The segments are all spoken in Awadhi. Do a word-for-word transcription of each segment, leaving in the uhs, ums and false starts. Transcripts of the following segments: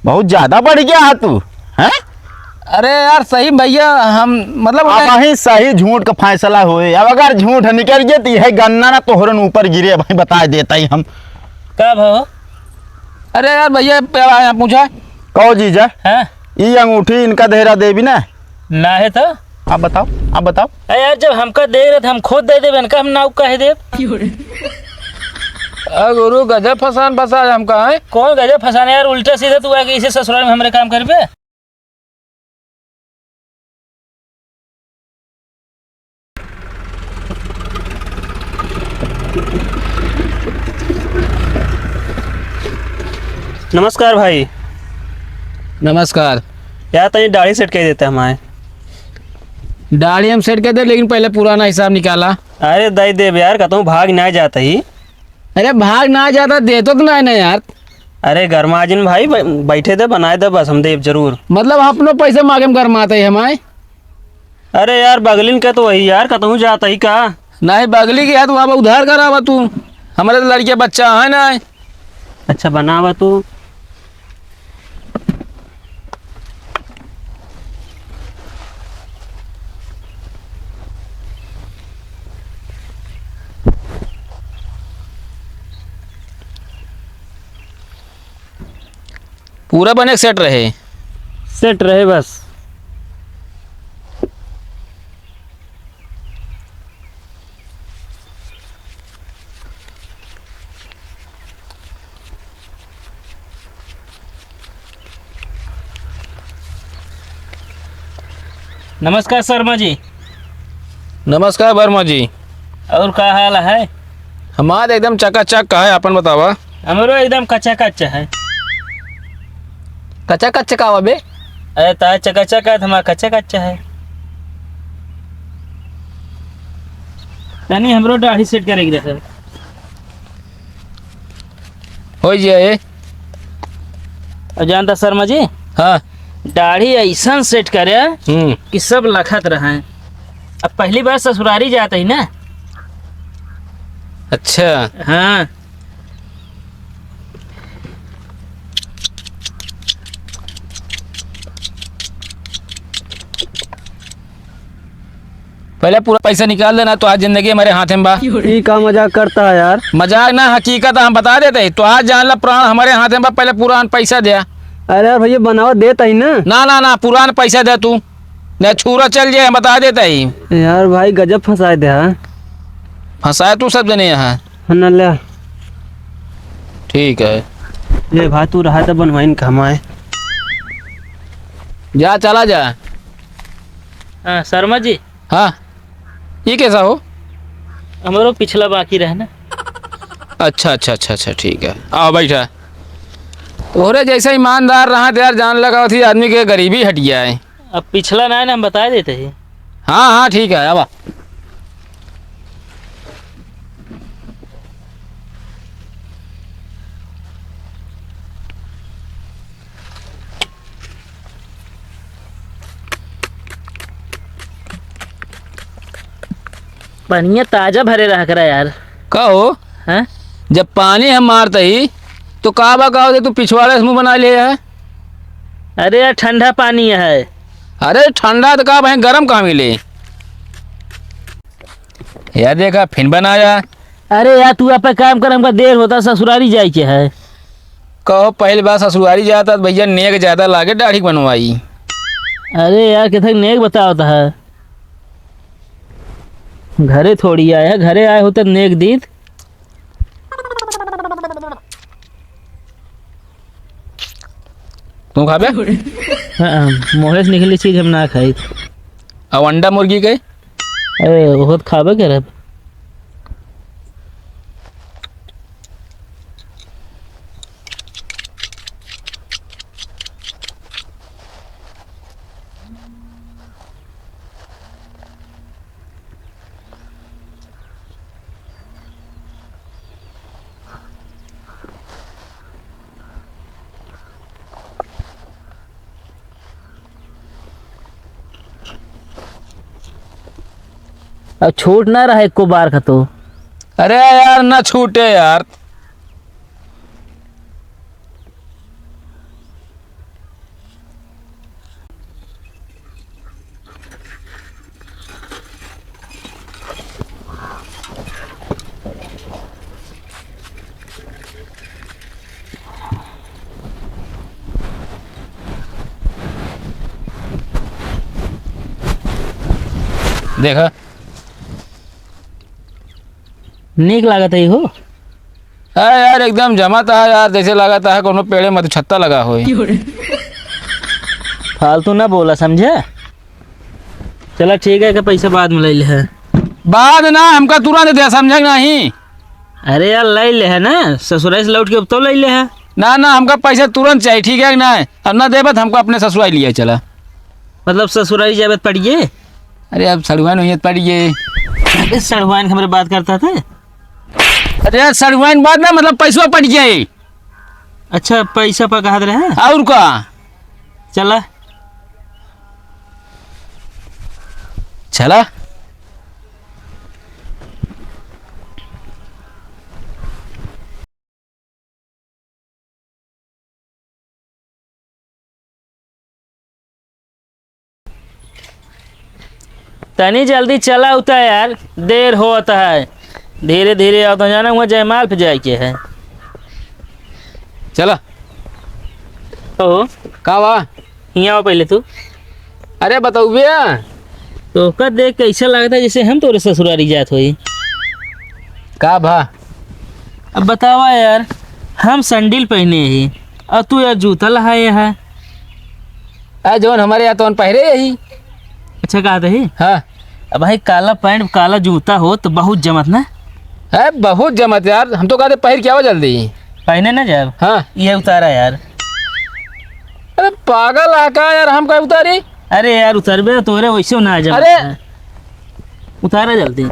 बहुत ज्यादा बढ़ गया है तू, हैं? अरे यार, सही भैया, हम, मतलब, अब वही सही झूठ का फैसला होए। अब अगर झूठ निकल गया, तो यह गन्ना ना तोहरन ऊपर गिरे, अब वही बता देता ही हम। का भाव? अरे यार भैया, पे-, यहाँ पूछा। कहो जीजा, हैं? ई अंगूठी इनका देहरा देबी ना? ना है तो? आप बताओ, आप बताओ। अरे यार, जब हमका दे रहे थे, हम खुद दे देबे, इनका हम नाव काहे देब? आ गुरु, गजब फसान फसाए हमका, हैं? कौन गजब फसान यार, उल्टा सीधा तू आके इसे ससुराल में हमरे काम करबे? नमस्कार भाई। नमस्कार। यार, तनी दाढ़ी सेट कर देते हमारे। दाढ़ी हम सेट कर दे, लेकिन पहले पुराना हिसाब निकाला। अरे, दे देब यार, कतहूँ भाग ना जाता ही। अरे, भाग ना जाता, देतो तो ना है ना यार। अरे, गरमा जिन भाई, बै-, बैठे दे, बनाए दे, बस हम देब जरूर। मतलब, अपनो पैसे मांगे में गरमाते हैं हमारे। अरे यार, बगलिन के तो वही यार, कतहूँ जाता ही का? नहीं, बगली के है तो अब उधार करावा तू, हमारे तो लड़के बच्चा है ना। अच्छा, बनावा तू। पूरा बने सेट रहे। सेट रहे बस। नमस्कार शर्मा जी। नमस्कार वर्मा जी। और का हाल है? हमार एकदम चकाचक है, अपन बतावा। हमरो एकदम कच्चा कच्चा है। कच्चा कच्चा का बा बे? अरे ता चकाचक है, हमार कच्चा कच्चा है। तनी हमरो दाढ़ी सेट करे के रहे। हो जाए। और जानता शर्मा जी? हाँ। दाढ़ी ऐसन सेट करे हम्म। कि सब लखत रहे। अब पहली बार ससुरारी जात ही ना। अच्छा। हाँ। पहले पूरा पैसा निकाल देना, तो आज जिंदगी हमारे हाथ में बा। ई का मजाक करता है यार? मजाक ना, हकीकत है, हम बता देते हैं। तो आज जान ला, पुरान हमारे हाथ में बा, पहले पुरान पैसा दे। अरे यार भैया, बनावा देता ही ना। ना, ना, ना, पुरान पैसा दे तू, नहीं छुरा चल जाए, हम बता देते हैं। यार भाई, गजब फंसाए दे, हाँ। फंसाए तू सब जने यहाँ। हाँ ना, ले। ठीक है। ले भाई, तू रहा तो बनवाइन कमाए। जा, चला जा। हाँ, शर्मा जी। हाँ, ये कैसा हो? हमरो पिछला बाकी रहे ना। अच्छा, अच्छा, अच्छा, अच्छा, ठीक है, आओ बैठा। तोहरे जैसा ईमानदार रहा तो यार, जान लगा थी आदमी के गरीबी हट गया है। अब पिछला ना है ना, हम बता देते हैं। हाँ, हाँ, ठीक है, आवा। पनिया ताजा भरे रहा करा यार। का हो? हैं? जब पानी हम मारते ही, तो का बा, का हो, तू पिछवाड़े से मुंह बना ले है? अरे यार, ठंडा पानी है। अरे ठंडा तो का भाई, गरम कहाँ मिले? यार देखा, फिन बनाया। अरे यार, तू आप काम कर, हमका देर होता, ससुरारी जाए के है। कहो, पहली बार ससुरारी जाता तो भैया नेक ज्यादा लागे, दाढ़ी बनवाई। अरे यार, किथे नेक बतावत है? घरे थोड़ी आए है, घरे आए होते नेक दीद। तू खाबे? हाँ, मोहे से निकली चीज हम ना खाई। अब अंडा मुर्गी के? अरे, ओहो तो खाबे करब। अब छूट ना रहा एको बार का तो। अरे यार, ना छूटे यार। देखा। नीक लागत है हो। अरे यार, एकदम जमाता है यार, जैसे लागता है कोनो पेड़े में छत्ता लगा होई। फालतू ना बोला, समझे? चला ठीक है, के पैसा बाद में ले ले है। बाद ना, हमका तुरंत दे, समझे कि नहीं? अरे यार, ले ले है ना, ससुराल से लौट के अब तो ले ले है। ना, ना, हमका पैसा तुरंत चाहिए, ठीक है कि नहीं? अब ना देबे त हमका अपने ससुराल लिया चला। मतलब ससुराल जाबे त पड़िए? अरे, अब सड़ुआइन होइए त पड़िए। अरे, सड़ुआइन के हमरे बात करता था। अरे, सड़ुआइन बात ना, मतलब पैसवा पड़िए। अच्छा, पैसा पर कहत रहे? और का? चला। चला। तनी जल्दी चला उता यार, देर होत है। धीरे धीरे आओ तो जाना, हुआ जयमाल पे जाए के है। चला। ओ। का बा? हियाँ आओ पहले तू। अरे बताओ भैया। तोहका देख के ऐसा लगता है जैसे हम तोरे ससुरारी जात होई। का भा? अब बतावा यार, हम सैंडल पहने ही और तू यार जूता लहाए है। आ, जौन हमारे यहाँ तौन पहिरे यही। अच्छा, कहत ही? हाँ। अब भाई, काला पैंट, काला जूता हो तो बहुत जमत ना। है, बहुत जमत यार। हम तो कहते पहिर के आवा जल्दी। पहने ना जाब। हाँ। ये उतारा यार। अरे पागल है का यार, हम का उतारी? अरे यार, उतरबे तो तोरे वैसे ना जमत अरे। है। उतारा जल्दी।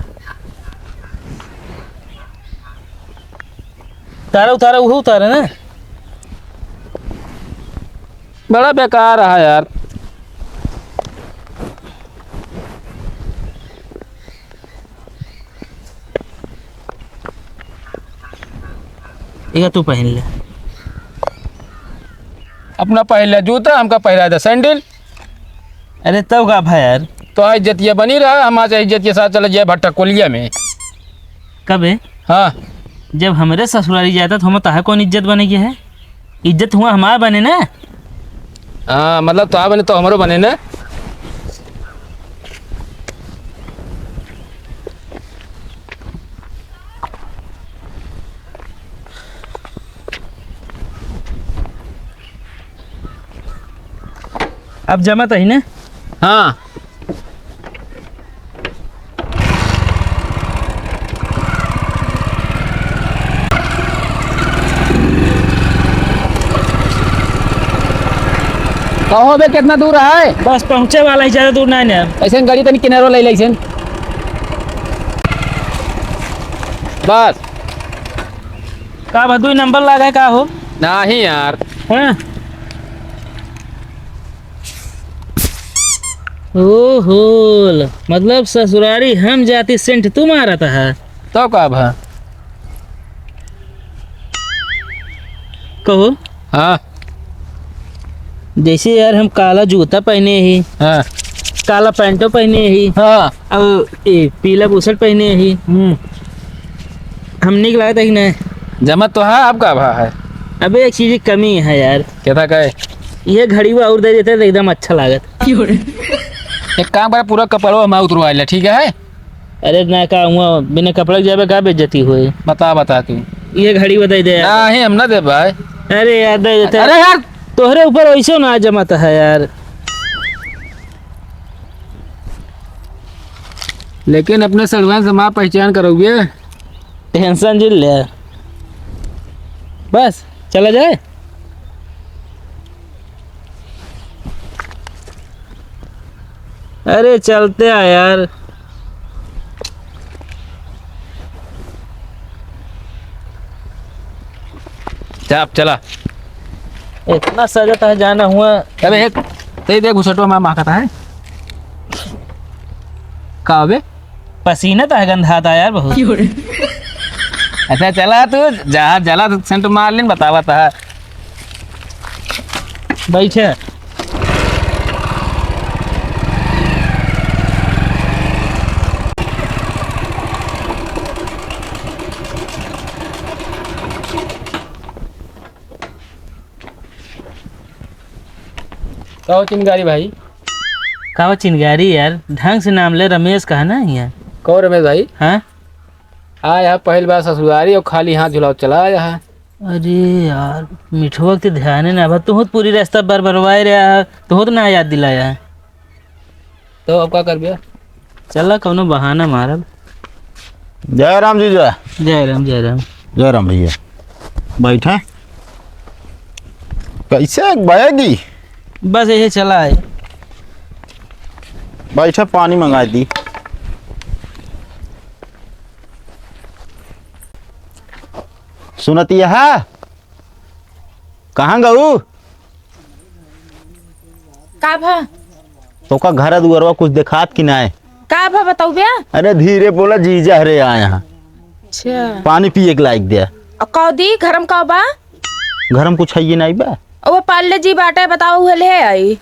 उतारा, उतारा, वो उतारा ना। बड़ा बेकार रहा यार। इका तू पहन ले। अपना पहन ले जूता, हमका पहना दे सैंडल। अरे तब का भा यार? तो आज इज्जतिया बनी रहा, हम आज इज्जत के साथ चले जाए भट्टा कोलिया में। कबे? हाँ। जब हमरे ससुरारी जाता तो हम तहा कौन इज्जत बने के है? इज्जत हुआ हमार बने ना। हाँ, मतलब तोहार बने तो हमरो बने ना। अब जमत ही ना? हाँ। कहो बे, कितना दूर है? बस पहुँचे वाला ही, ज्यादा दूर नहीं ना। ऐसे गाड़ी तनी किनारो ले ले ऐसे। बस। का बा, दुई नंबर लागे का हो? नाही यार। हाँ। ओहो, मतलब ससुरारी हम जाती सेंट तू मारत है? तो का भा? कहो। हाँ। जैसे यार हम काला जूता पहने ही, हाँ। काला पैंटो पहने ही, हाँ। और ए, पीला बुशर्ट पहने ही। हम्म। हम निक लागत है कि नहीं? जमा तो है, आपका भा है। अबे एक चीज की कमी है यार। क्या था, का है? ये घड़ी वो और दे देते तो एकदम अच्छा लागत। एक काम करे, पूरा कपड़वा हम उतरवा ले, ठीक है? अरे ना का हुआ, बिना कपड़ा के जाबे का बेइज्जती होए? बता, बता तू। ये घड़ी वो दे दे यार। नाही, हम ना दे भाई। अरे यार, दे देते। अरे यार। तोहरे ऊपर वैसे ना जमत है यार। लेकिन अपने सड़ुआन से माँ पहचान करोगे। टेंशन जिन ले। बस, चला जाए। अरे चलते आ यार। जा, अब चला। इतना सजत है जाना हुआ। अबे एक, ते देख घुसटवा में माखता है। का बे? पसीना तो है, गंधाता यार बहुत। अच्छा चला तू, जहाँ जला तू सेंट मार लेन, बतावा ता। बैठे। कहो चिंगारी भाई। का हो चिनगारी यार, ढंग से नाम ले, रमेश कहा ना हियाँ। कौन रमेश भाई? हाँ? आया है पहली बार ससुरारी और खाली हाथ झुलाओ चला आया है। अरे यार, मिठुआ के ध्यान है ना, अब तू तो पूरी रास्ता बरबरवाए रहा है, तू तो ना याद दिलाया है। तो अब का करबे? चला कौनो बहाना मारब। जय राम जीजा। जय राम, जय राम। जय राम भैया। बैठा। कैसे बैगी? बस यही चला है। बैठा, पानी मंगा दी। सुनती है? कहाँ गऊ? का भा? तोका घर दुआरवा कुछ देखात कि नाय? का भा बताऊ बे? अरे धीरे बोला, जीजा हरे आए हैं। अच्छा। पानी पिए के लायक दे। अ, का दी? घर में का बा? घर में कुछ है ये नहीं बा। अ, वो पार्ले जी बाटे, बताओ, उहे ले आई।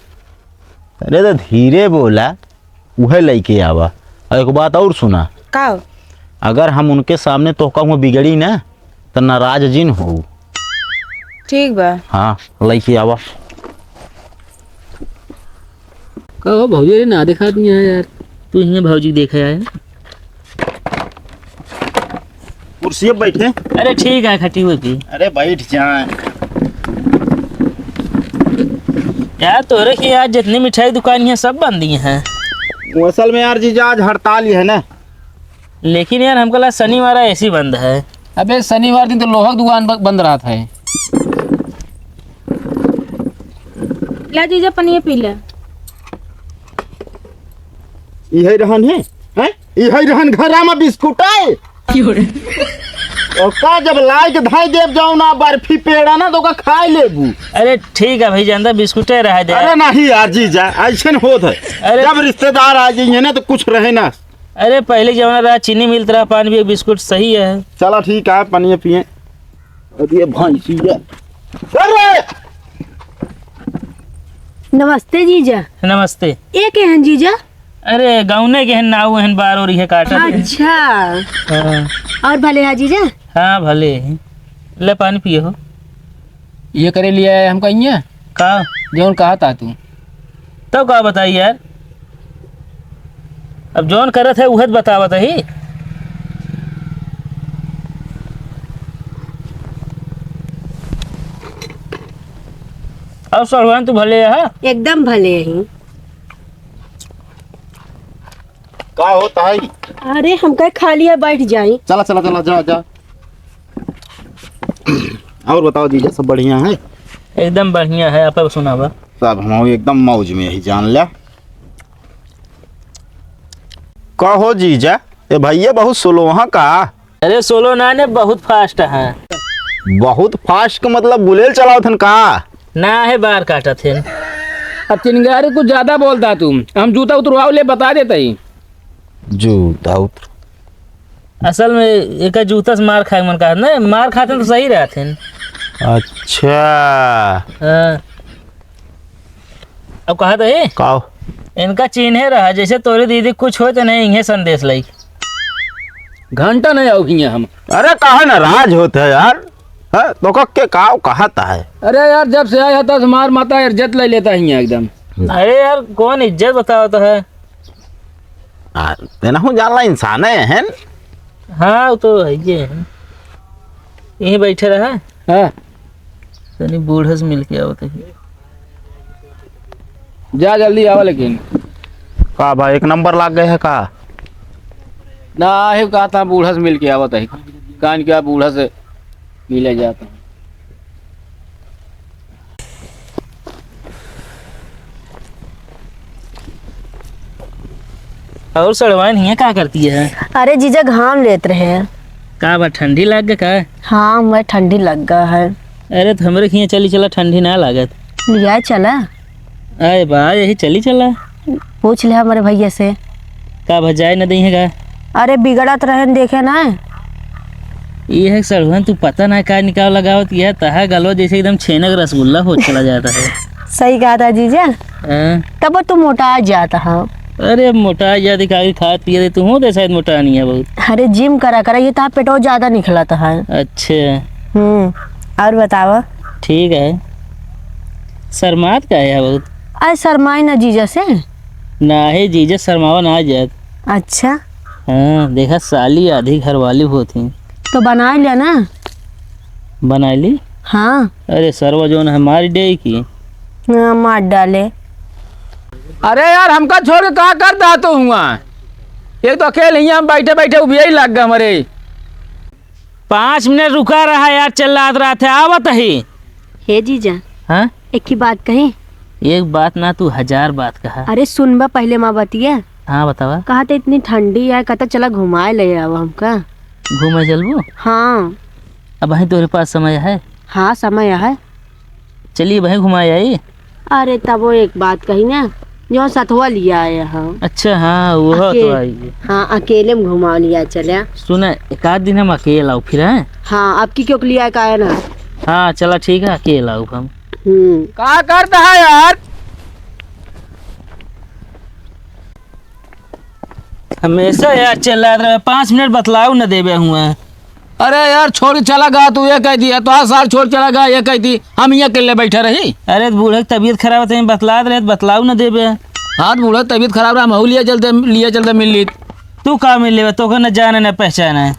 अरे तो धीरे बोला, उहे लइके आवा। और एक बात और सुना। का? अगर हम उनके सामने तोहका हुआ बिगड़ी ना, तो नाराज जिन हो। ठीक बा। हाँ, लइके आवा। का हो भौजी, अरे ना दिखात नहीं है यार। तू हियाँ भौजी देखे आए ना। कुर्सी पे बैठे। अरे ठीक है, खटी हुई थी। अरे बैठ जाए। यार तोरे की यार जितनी मिठाई दुकान है सब बंद ही हैं। वो असल में यार जीजा आज हड़ताल ही है ना। लेकिन यार हमको लगा शनिवार ऐसी बंद है। अबे शनिवार दिन तो लोहा की दुकान ब-, बंद रहत है। ला जीजा पनिया पी ले। इहे रहन है, हैं? इहे रहन घरा में बिस्कुट आए। और का जब लाइक धाई देव जाओ ना बर्फी पेड़ा ना तो का खाए लेबू। अरे ठीक है भाई, जानता बिस्कुटे रहा दे। अरे नहीं यार जीजा, ऐसे न होत है। अरे जब रिश्तेदार आ जाइए ना तो कुछ रहे ना। अरे पहले जमाना रहा चीनी मिलत रहा, पान भी एक बिस्कुट सही है। चला ठीक है, पनिया पिए। अरे भैंसिया। अरे! नमस्ते जीजा। नमस्ते। ए के हन जीजा? अरे गौने के हन, नाऊ हन, बार और ये काटा। अच्छा। हाँ। और भले हा जीजा? हाँ भले ही। ले पानी पिए हो। ये करे लिया है हमका इहाँ? का? जौन कहा था तू। तब का बताई यार, अब जौन करत है उहे त बतावत ही। अब सड़वान तू भले है? एकदम भले ही। का होता है? अरे हम कहे खाली है, बैठ जाई। चला चला चला, जा जा। और बताओ जीजा, सब बढ़िया है? एकदम बढ़िया है, आप सुनावा। सब हम एकदम मौज में ही, जान ल्या। कहो जीजा, ए भैया बहुत स्लो हाँ का? अरे स्लो ना ने, बहुत फास्ट है। बहुत फास्ट का मतलब बुलेल चलावत हन का? ना है, बार काटत हन। अब चिंगारी कुछ ज्यादा बोलता तू, हम जूता उतरवाओ ले बता देता ही। जूता उतर असल में एका जूता से मार खाए मन कहत ना, मार खाते तो सही रहत हैं। अच्छा। हाँ। अब कहत है का? इनका चिन्हे रहा, जैसे तोरे दीदी कुछ हो तो नहीं, इन्हें संदेश लाई। घंटा नहीं आओ हियाँ हम। अरे काहे नाराज होत है यार? हाँ, तो का के का कहत है? अरे यार, जब से आया था मार माता इज्जत ले लेता है हियाँ एकदम। अरे यार, कौन इज्जत बतावत है? आ, तेनहू जानला इंसान है, हैं? हाँ, वो तो है ही है। यहीं बैठे रहा। हाँ। तनी बूढ़ा से मिल के आवत है। जा जल्दी आवा लेकिन। का भाई, एक नंबर लाग गए है का? ना, आहे कहा था बूढ़ा से मिल के आवत है। कान क्या बूढ़ा से मिले जाता। और सड़वाइन हियाँ का करती है? अरे जीजा, घाम लेत रहे। का बा, ठंडी लाग गा का? हाँ, मैं ठंडी लग गा है। अरे, तो हमरे हियाँ चली चला, ठंडी ना लागत। लिया चला। अरे बा, यही चली चला। पूछ ले हमरे भैया से। का भजाए न दइहे का? अरे बिगड़त रहन देखे ना। ये है सड़ुहन, तू पता ना का निकाल लगावत, यह तहा गलो जैसे एकदम छेना का रसगुल्ला हो चला जाता है। सही कहा था जीजा। हाँ। तब तू मोटा जाता है। अरे मोटा जाती का, खात पिए तू हूँ दे शायद मोटा नहीं है बहुत। अरे जिम करा करा, ये तहा पेटो ज्यादा निकलता है। अच्छा। हम्म। और बतावा। ठीक है। शर्मात का है बहुत? अरे शर्माई ना जीजा से। नाही जीजा, शर्मावा ना जात। अच्छा। हाँ, देखा साली आधी घरवाली होत ही। तो बनाइ लिया ना। बनाइ ली? हाँ। अरे सरवा जौन है मार डे की। हाँ, मार डाले। अरे यार, हमका छोड़ के का करत हा तू हुआ? एक तो अकेले हियाँ बैठे बैठे उबियाई लाग गए हमरे। पाँच मिनट रुका रहा यार, चिल्लात रहत है, आवत ही। हे जीजा, हाँ? एक ही बात कही। एक बात ना, तू हजार बात कहा। अरे सुनबा पहिले माँ बतिया। हाँ, बतावा। कहा तो इतनी ठंडी है, कहता चला घुमाए ले आवा हमका। घूमे चलबू? हाँ। अबहीं तोरे पास समय है? हाँ, समय है। चली, वहीं घुमाए आई। अरे, तब वो एक बात कही ना, जो सथवा लिया आया हम। अच्छा, हाँ, वो तो अकेल-, आई। हाँ, अकेले में घुमाओ लिया चल्या। सुना, एक आध दिन हम अकेल आओ फिर, हैं? हाँ, अब की क्यों लिया का है ना? हाँ, चला, ठीक है, अकेल आओ हम। हम्म। का करत हा यार? हमेशा यार चिल्लात रहे, पाँच मिनट बतलाऊ न देबे हुआ। अरे यार, छोड़ के चला गा तू, ये कह दी, तोहार सार छोड़ चला गा, ये कह दी, हम यहाँ अकेले बैठे रही। अरे, बूढ़े की तबीयत खराब है, बतलात रहे, बतलाऊ न देबे। हाँ, तो बूढ़े की तबीयत खराब रहा, हम लिया चलते, लिया चलते मिल ली। तू का मिल लेबे, तोके न जाने न पहचाने।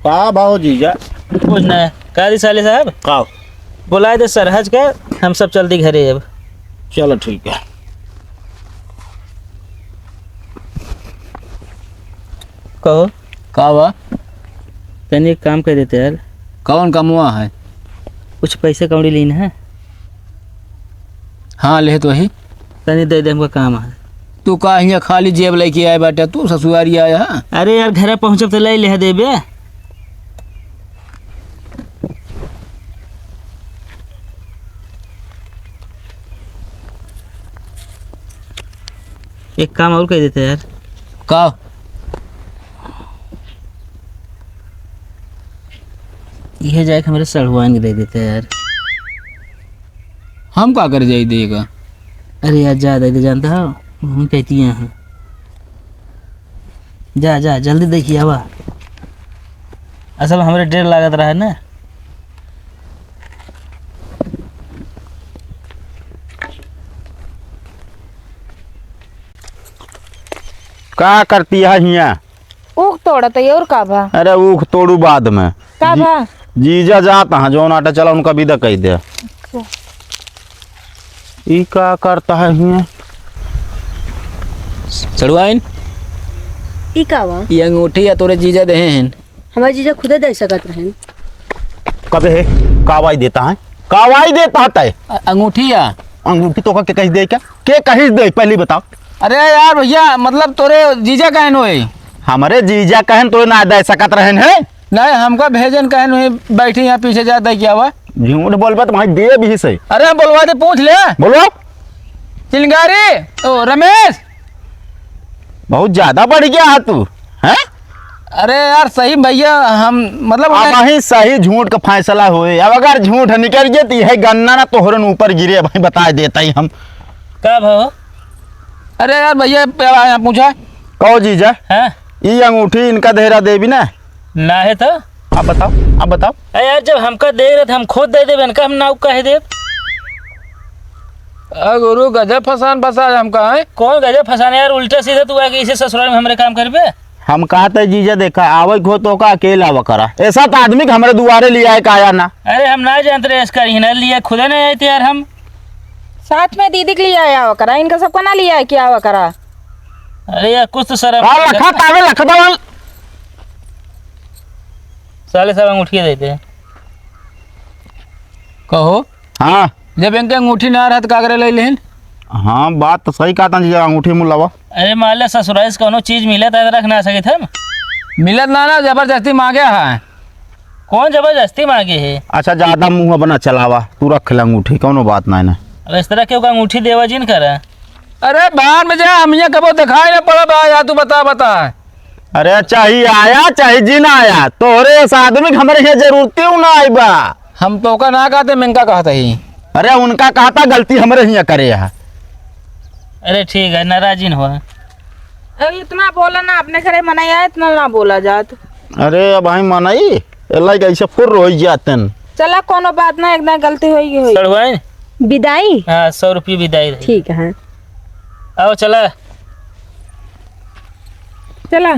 का भाव जीजा? कुछ न। का दी साले साहब? का? बुलाए दे सरहज का, हम सब चलती घरे अब। चलो ठीक है। कहो। का बा? तनी एक काम कर देते यार। कौन कमवा है? कुछ पैसे कौड़ी लेना है। हाँ, ले तो ही। तनी दे दे, हमका काम है। तू का हियाँ खाली जेब लेके आए बाटे, तू ससुरारी आया है? अरे यार, घरे पहुँचब तो ले ले देबे। एक काम और कर देते यार। का? यह जाए के हमरे सड़ुआइन के दे देते यार। हम का कर जाई देगा? अरे यार, जा दे दे, जानता हो, हम कहती हैं। जा, जा, जल्दी देखिए, आवा। असल हमरे डेर लागत रहा है ना। का करती है हियाँ? ऊख तोड़त है, और का बा? अरे ऊख तोड़ू बाद में। का जी-, बा? जीजा जात हैं, जौन आटा चला उनका विदा कह दे। अच्छा। ई का करता है हियाँ? सड़ुआइन? ई का बा? ई अंगूठी या तोरे जीजा देहे हैं। हमारे जीजा खुदे दे सकत रहन। कबे है? कावाई देता है? कावाई देता है तय? अ-, अंगूठी या? अंगूठी तोका के कहिस दे क्या? के कहिस दे? पहली बताओ। अरे यार भैया, मतलब तोरे जीजा कहन होए? हमरे जीजा कहन तो ना दे सकत रहन है? नहीं, हमका भेजन कहन होए, बैठी यहाँ पीछे जा दे क्या हुआ? झूठ बोलबे तो भाई दे भी सही। अरे बोलवा दे, पूछ ले। बोलो। चिलंगारी, ओ रमेश। बहुत ज्यादा बढ़ गया है तू, हैं? अरे यार, सही भैया, हम, मतलब, अब वही सही झूठ का फैसला होए। अब अगर झूठ निकल गया, तो यह गन्ना ना तोहरन ऊपर गिरे, भाई, बता देता ही हम। का भाव? अरे यार, भैया, पे आया, पूछा। कहो जीजा, हाँ? ई अंगूठी इनका देहरा देवी ना? ना है तो? आप बताओ, आप बताओ। अरे यार, जब हमका दे रहे, तो हम खुद दे देबे, इनका हम नाव कहे देब। आ गुरु, गजब फसान फसाए हमका, हैं? कौन गजब फसान यार? उल्टे सीधे तू आके इसे ससुराल में हमरे काम करबे? हम कहते जीजा, देखा, आवे को तो का अकेला आवा करा। ऐसा तो आदमी के हमरे दुआरे ले आए का आया ना। अरे हम ना जानते रहे इसका, इन्हें लिए खुदे नहीं आए थे यार हम। साथ में दीदी के लिए आया आवा करा, इनका सबका ना ले आए के आवा करा। अरे यार कुछ तो शर्म का लखा तावे लखा तावे। साले सब अंगूठिया देते हैं। कहो। हाँ। जब इनके अंगूठी ना रहत, का करे ले लेहिन? हाँ, बात तो सही कहता जीजा, अंगूठी मुँह लावा। अरे मान ले ससुराल से कौनो चीज मिले तो रख ना सके थे हम। मिलत ना ना, जबरदस्ती मांगे है। कौन जबरदस्ती मांगे है? अच्छा, ज्यादा मुँह अपना चलावा, तू रख ले अंगूठी, कौनो बात ना है ना। अब इस तरह क्यों का अंगूठी देवा जिन करे? अरे बाहर में जा, हम यहाँ कबो दिखाई ना पड़ा बा, या तू बता, बता। अरे चाहे आया, चाहे जिन आया, तोहरे इस आदमी के हमरे यहाँ जरूरत क्यों ना आई बा? हम तोका ना कहते, मैं इनका कहता ही। अरे उनका कहता, गलती हमरे हियाँ करे है। अरे ठीक है, नाराज जिन हो। अरे इतना बोला ना, अपने घरे मनाई आए, इतना ना बोला जात। अरे अब भाई मनाई, एला कैसे फुर्र हो जातन। चला कोनो बात ना, एक दिन गलती होई गई होई। सड़ुआइन? विदाई? हाँ, सौ रुपये विदाई रही। ठीक है। आओ चला। चला।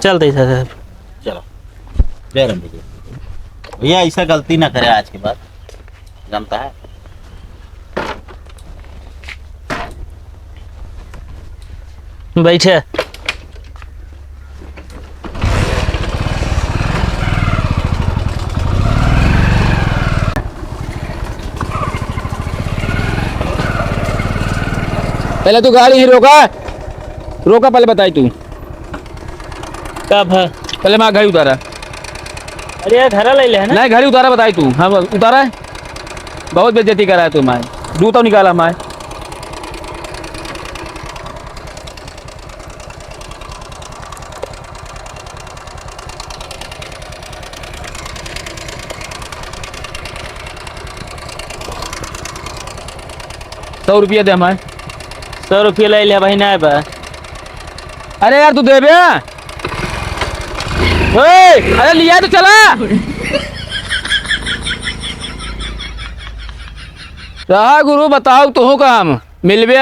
चलते हैं सर। चलो, जय राम जी। भैया, ऐसा गलती ना करे आज के बाद, जानता है। बैठे। पहले तू गाड़ी ही रोका, रोका, पहले बताई तू। का भा? पहले मैं घड़ी उतारा। अरे यार, घरा ले ले है ना? नहीं, घड़ी उतारा, बताई तू। हाँ, उतारा है। बहुत बेइज्जती करा है तू, माय। जूता निकाला, माय। सौ रुपया दे हमारे। सौ रुपया ले ले भाई, ना बा। अरे यार, तू देबे? ओए, अरे लिया तो चला। रहा गुरु, बताओ तुहू काम मिलबे।